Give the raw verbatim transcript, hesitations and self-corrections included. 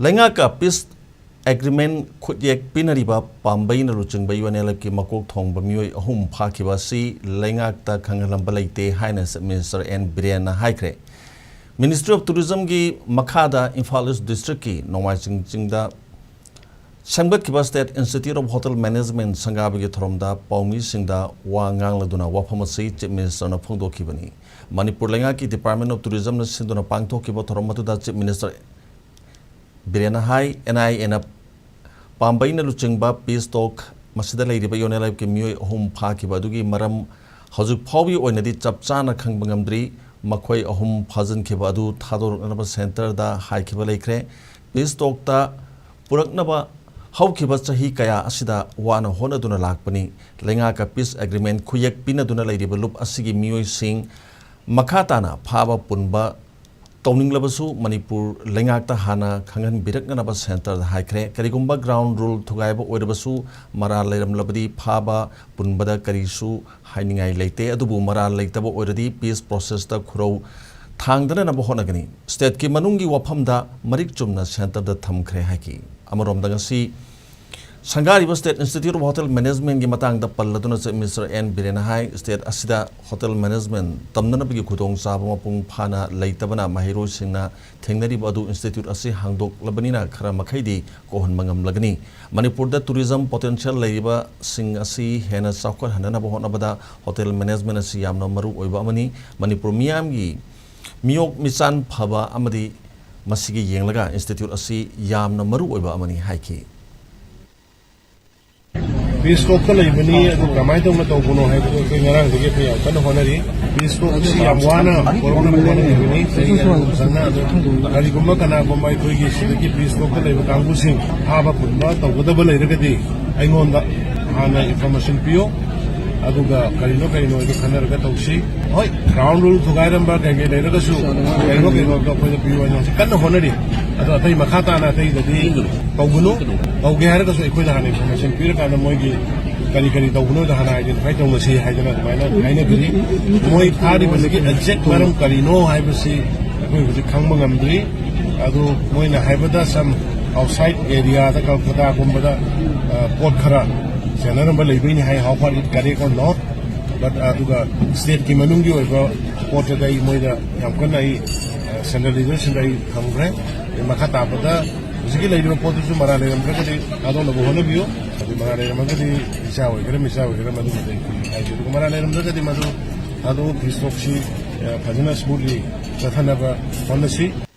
ꯂꯩꯉꯥꯛꯀ peace agreement ꯈꯨꯠꯌꯦꯛ ꯄꯤꯅꯔꯤꯕ ꯄꯥꯝꯕꯩꯅ ꯂꯨꯆꯤꯡꯕ UNLFꯀꯤ ꯃꯀꯣꯛ ꯊꯣꯡꯕ ꯃꯤꯑꯣꯏ ꯑꯍꯨꯝ ꯐꯥꯈꯤꯕ ꯑꯁꯤ ꯂꯩꯉꯥꯛꯇ ꯈꯪꯍꯜꯂꯝꯕ ꯂꯩꯇꯦ ꯍꯥꯏꯅ Chief Minister N ꯕꯤꯔꯦꯟꯅ ꯍꯥꯏꯈ꯭ꯔꯦ꯫ Ministry of Tourismꯒꯤ ꯃꯈꯥꯗ ꯏꯝꯐꯥꯜ East Districtꯀꯤ ꯅꯣꯡꯃꯥꯏꯖꯤꯡ ꯆꯤꯡꯗ ꯁꯦꯝꯒꯠꯈꯤꯕ State Institute of Hotel Management ꯁꯪꯒꯥꯕꯒꯤ ꯊꯧꯔꯝꯗ ꯄꯥꯎꯃꯤꯁꯤꯡꯗ ꯋꯥ ꯉꯥꯡꯂꯗꯨꯅ ꯋꯥꯐꯝ ꯑꯁꯤ Chief Ministerꯅ ꯐꯣꯡꯗꯣꯛꯈꯤꯕꯅꯤ꯫ ꯃꯅꯤꯄꯨꯔ ꯂꯩꯉꯥꯛꯀꯤ Department of Tourismꯅ ꯁꯤꯟꯗꯨꯅ ꯄꯥꯡꯊꯣꯛꯈꯤꯕ ꯊꯧꯔꯝ ꯑꯗꯨꯗ Chief Minister ꯕꯤꯔꯦꯟꯅ ꯍꯥꯏ, NIAꯅ ꯄꯥꯝꯕꯩꯅ ꯂꯨꯆꯤꯡꯕ peace talk ꯃꯁꯤꯗ ꯂꯩꯔꯤꯕ UNLFꯀꯤ ꯃꯤꯑꯣꯏ ꯑꯍꯨꯝ ꯐꯥꯈꯤꯕ ꯑꯗꯨꯒꯤ ꯃꯔꯝ ꯍꯧꯖꯤꯛ ꯐꯥꯎꯕꯒꯤ ꯑꯣꯏꯅꯗꯤ ꯆꯞ ꯆꯥꯅ ꯈꯪꯕ ꯉꯝꯗ꯭ꯔꯤ꯫ ꯃꯈꯣꯏ ꯑꯍꯨꯝ ꯐꯥꯖꯤꯟꯈꯤꯕ ꯑꯗꯨ ꯊꯥꯗꯣꯔꯛꯅꯕ centreꯗ ꯍꯥꯏꯈꯤꯕ ꯂꯩꯈ꯭ꯔꯦ꯫ Peace talkꯇ ꯄꯨꯔꯛꯅꯕ ꯍꯧꯈꯤꯕ ꯆꯍꯤ ꯀꯌꯥ ꯑꯁꯤꯗ ꯋꯥꯅ ꯍꯣꯠꯅꯗꯨꯅ ꯂꯥꯛꯄꯅꯤ꯫ ꯂꯩꯉꯥꯛꯀ peace agreement ꯈꯨꯌꯦꯛ ꯄꯤꯅꯗꯨꯅ ꯂꯩꯔꯤꯕ ꯂꯨꯞ ꯑꯁꯤꯒꯤ ꯃꯤꯑꯣꯏꯁꯤꯡ ꯃꯈꯥ ꯇꯥꯅ ꯐꯥꯕ ꯄꯨꯟꯕ ꯇꯧꯅꯤꯡꯂꯕꯁꯨ ꯃꯅꯤꯄꯨꯔ ꯂꯩꯉꯥꯛꯇ ꯍꯥꯟꯅ ꯈꯪꯍꯟꯕꯤꯔꯛꯅꯅꯕ centreꯗ ꯍꯥꯏꯈ꯭ꯔꯦ꯫ ꯀꯔꯤꯒꯨꯝꯕ ground rule ꯊꯨꯒꯥꯏꯕ ꯑꯣꯏꯔꯕꯁꯨ ꯃꯔꯥꯜ ꯂꯩꯔꯝꯂꯕꯗꯤ ꯐꯥꯕ ꯄꯨꯟꯕꯗ ꯀꯔꯤꯁꯨ ꯍꯥꯏꯅꯤꯡꯉꯥꯏ ꯂꯩꯇꯦ꯫ ꯑꯗꯨꯕꯨ ꯃꯔꯥꯜ ꯂꯩꯇꯕ ꯑꯣꯏꯔꯗꯤ peace processꯇ ꯈꯨꯔꯧ ꯊꯥꯡꯗꯅꯅꯕ ꯍꯣꯠꯅꯒꯅꯤ꯫ Stateꯀꯤ ꯃꯅꯨꯡꯒꯤ ꯋꯥꯐꯝꯗ ꯃꯔꯤꯛ ꯆꯨꯝꯅ centreꯗ ꯊꯝꯈ꯭ꯔꯦ ꯍꯥꯏꯈꯤ꯫ ꯑꯃꯔꯣꯝꯗ ꯉꯁꯤ ꯁꯪꯒꯥꯔꯤꯕ State Institute of Hotel Managementꯀꯤ ꯃꯇꯥꯡꯗ ꯄꯜꯂꯗꯨꯅ Chief Minister N ꯕꯤꯔꯦꯟꯅ ꯍꯥꯏ, state ꯑꯁꯤꯗ hotel management ꯇꯝꯅꯅꯕꯒꯤ ꯈꯨꯗꯣꯡꯆꯥꯕ ꯃꯄꯨꯡ ꯐꯥꯅ ꯂꯩꯇꯕꯅ ꯃꯍꯩꯔꯣꯏꯁꯤꯡꯅ ꯊꯦꯡꯅꯔꯤꯕ ꯑꯗꯨ institute ꯑꯁꯤ ꯍꯥꯡꯗꯣꯛꯂꯕꯅꯤꯅ ꯈꯔ ꯃꯈꯩꯗꯤ ꯀꯣꯛꯍꯟꯕ ꯉꯝꯂꯒꯅꯤ꯫ ꯃꯅꯤꯄꯨꯔꯗ tourism potential ꯂꯩꯔꯤꯕꯁꯤꯡ ꯑꯁꯤ ꯍꯦꯟꯅ ꯆꯥꯎꯈꯠꯍꯟꯅꯅꯕ ꯍꯣꯠꯅꯕꯗ hotel management ꯑꯁꯤ ꯌꯥꯝꯅ ꯃꯔꯨ ꯑꯣꯏꯕ ꯑꯃꯅꯤ꯫ ꯃꯅꯤꯄꯨꯔ ꯃꯤꯌꯥꯝꯒꯤ ꯃꯤꯑꯣꯛ ꯃꯤꯆꯥꯟ ꯐꯕ ꯑꯃꯗꯤ ꯃꯁꯤꯒꯤ ꯌꯦꯡꯂꯒ institute ꯑꯁꯤ ꯌꯥꯝꯅ ꯃꯔꯨ ꯑꯣꯏꯕ ꯑꯃꯅꯤ ꯍꯥꯏꯈꯤ꯫ Peace talkꯇ ꯂꯩꯕꯅꯤ, ꯑꯗꯨ ꯀꯃꯥꯏꯅ ꯇꯧꯅ ꯇꯧꯕꯅꯣ ꯍꯥꯏꯕꯗꯨ ꯑꯩꯈꯣꯏ ꯉꯔꯥꯡꯗꯒꯤ ꯑꯩꯈꯣꯏ ꯌꯥꯝ ꯀꯟꯅ ꯍꯣꯠꯅꯔꯤ꯫ Peace talkꯁꯤ ꯌꯥꯝ ꯋꯥꯅ ꯄꯨꯔꯛꯅꯕ ꯍꯣꯠꯅꯈꯤꯕꯅꯤ꯫ ꯆꯍꯤ ꯑꯅꯤ ꯑꯍꯨꯝ ꯆꯪꯅ ꯑꯗꯨ ꯀꯔꯤꯒꯨꯝꯕ ꯀꯅꯥꯒꯨꯝꯕ ꯑꯩꯈꯣꯏꯒꯤ ꯁꯤꯗꯒꯤ peace talkꯇ ꯂꯩꯕ ꯀꯥꯡꯕꯨꯁꯤꯡ ꯐꯥꯕ ꯄꯨꯟꯕ ꯇꯧꯒꯗꯕ ꯂꯩꯔꯒꯗꯤ ꯑꯩꯉꯣꯟꯗ ꯍꯥꯟꯅ information ꯄꯤꯌꯨ, ꯑꯗꯨꯒ ꯀꯔꯤꯅꯣ ꯀꯔꯤꯅꯣ ꯍꯥꯏꯗꯨ ꯈꯟꯅꯔꯒ ꯇꯧꯁꯤ꯫ ꯍꯣꯏ, ground rule ꯊꯨꯒꯥꯏꯔꯝꯕ ꯀꯩ ꯀꯩ ꯂꯩꯔꯒꯁꯨ ꯀꯩꯅꯣ ꯀꯩꯅꯣꯗꯣ ꯑꯩꯈꯣꯏꯗ ꯄꯤꯌꯨ ꯍꯥꯏꯅ ꯍꯧꯖꯤꯛ ꯀꯟꯅ ꯍꯣꯠꯅꯔꯤ꯫ ꯑꯗꯣ ꯑꯇꯩ ꯃꯈꯥ ꯇꯥꯅ ꯑꯇꯩꯗꯗꯤ ꯇꯧꯒꯅꯨ꯫ ꯇꯧꯒꯦ ꯍꯥꯏꯔꯒꯁꯨ ꯑꯩꯈꯣꯏꯗ ꯍꯥꯟꯅ information ꯄꯤꯔꯀꯥꯟꯗ ꯃꯣꯏꯒꯤ ꯀꯔꯤ ꯀꯔꯤ ꯇꯧꯕꯅꯣꯗꯣ ꯍꯥꯟꯅ identify ꯇꯧꯅꯁꯤ ꯍꯥꯏꯗꯅ ꯑꯗꯨꯃꯥꯏꯅ ꯍꯥꯏꯅꯈꯤꯅꯤ꯫ ꯃꯣꯏ ꯐꯥꯔꯤꯕꯁꯤꯒꯤ exact ꯃꯔꯝ ꯀꯔꯤꯅꯣ ꯍꯥꯏꯕꯁꯤ ꯑꯩꯈꯣꯏ ꯍꯧꯖꯤꯛ ꯈꯪꯕ ꯉꯝꯗ꯭ꯔꯤ꯫ ꯑꯗꯨ ꯃꯣꯏꯅ ꯍꯥꯏꯕꯗ some outside area ꯗ, ꯀꯜꯀꯇꯥꯒꯨꯝꯕꯗ, ꯑ, ꯄꯣꯠ ꯈꯔ ꯆꯦꯟꯅꯔꯝꯕ ꯂꯩꯕꯩꯅꯤ ꯍꯥꯏ, how far it correct or not, but ꯑꯗꯨꯒ state ꯀꯤ ꯃꯅꯨꯡꯒꯤ ꯑꯣꯏꯕ ꯄꯣꯠꯇꯨꯗ ꯑꯩ ꯃꯣꯏꯗ ꯌꯥꯝ ꯀꯟꯅ ꯑꯩ, ꯑ, central leader ꯁꯤꯡꯗ ꯑꯩ ꯊꯝꯈ꯭ꯔꯦ꯫ ꯑꯗꯩ ꯃꯈꯥ ꯇꯥꯕꯗ ꯍꯧꯖꯤꯛꯀꯤ ꯂꯩꯔꯤꯕ ꯄꯣꯠꯇꯨꯁꯨ ꯃꯔꯥꯜ ꯂꯩꯔꯝꯗ꯭ꯔꯒꯗꯤ ꯊꯥꯗꯣꯛꯅꯕ ꯍꯣꯠꯅꯕꯤꯌꯨ꯫ ꯑꯗꯨ ꯃꯔꯥꯜ ꯂꯩꯔꯝꯃꯒꯗꯤ ꯏꯆꯥ ꯑꯣꯏꯒꯦꯔꯥ ꯃꯤꯆꯥ ꯑꯣꯏꯒꯦꯔꯥ ꯃꯗꯨꯃꯗꯤ ꯑꯩꯈꯣꯏ ꯍꯥꯏꯖꯦ꯫ ꯑꯗꯨꯒ ꯃꯔꯥꯜ ꯂꯩꯔꯝꯗ꯭ꯔꯒꯗꯤ ꯃꯗꯨ ꯊꯥꯗꯣꯛꯑꯒ ꯐꯤ ꯏꯁꯇꯣꯛꯁꯤ, ꯑ, ꯐꯖꯅ smoothly ꯆꯠꯊꯅꯕ ꯍꯣꯠꯅꯁꯤ꯫